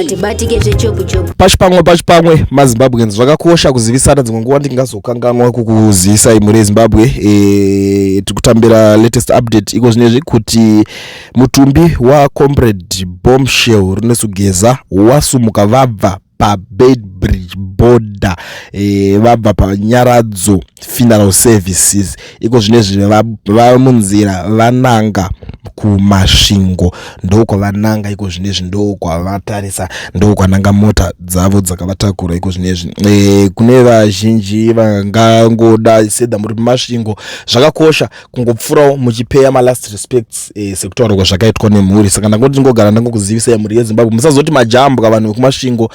Hatibatike zvechopu-chopu. Pachipamwe pachipamwe maZimbabweans, zvakakosha kuzivisana. Dzimwe nguva ndingazokanganwa kukuzivisai mhuri yeZimbabwe. Tiri kutambira latest update iko zvinezvi kuti mutumbi waComrade Bombshell Runesu Geza wasumuka, vabva paBeitbridge border, vabva paNyaradzo Funeral Services. Iko zvinezvi vamunzira vananga kuMasvingo, ndokwavananga iko zvinezvi, ndokwavatarisa, ndokwananga mota dzavo dzakavatakura iko zvinezvi. Kune vazhinji vangangoda sedha muri muMasvingo, zvakakosha kungopfuurawo muchipeya malast respects, sekutaura kwazvakaitwa nemhuri. Saka ndangoti ndingogara ndangokuzivisai, mhuri yeZimbabwe, musazoti majambwa vanhu vekuMasvingo,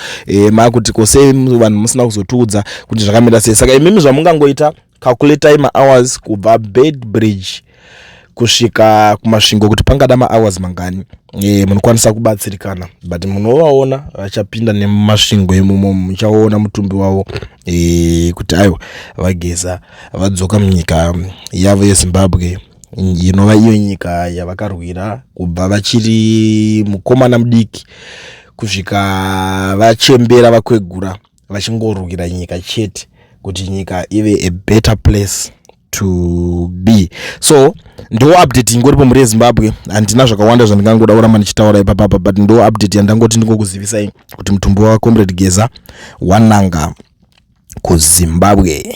makuti kosei vanhu musina kuzotiudza kuti zvakamira sei. Saka imimi zvamungangoita, calculatai mahours kubva Beitbridge kusvika kuMasvingo kuti pangada mahours mangani. Munokwanisa kubatsirikana, but munovaona vachapinda nemuMasvingo imomo, muchaona mutumbi wavo, kuti aiwa, vaGeza vadzoka munyika yavo yeZimbabwe, inova iyo nyika yavakarwira kubva vachiri mukomana mudiki kusvika vachembera vakwegura, vachingorwira nyika chete kuti nyika ive a better place to be. So ndo update ingoripo, mhuri yeZimbabwe. Handina zvakawanda zvandingangoda kuramba ndichitaura ipapapa, but ndo update yandangoti ndingokuzivisai kuti mutumbi waComrade Geza wananga kuZimbabwe.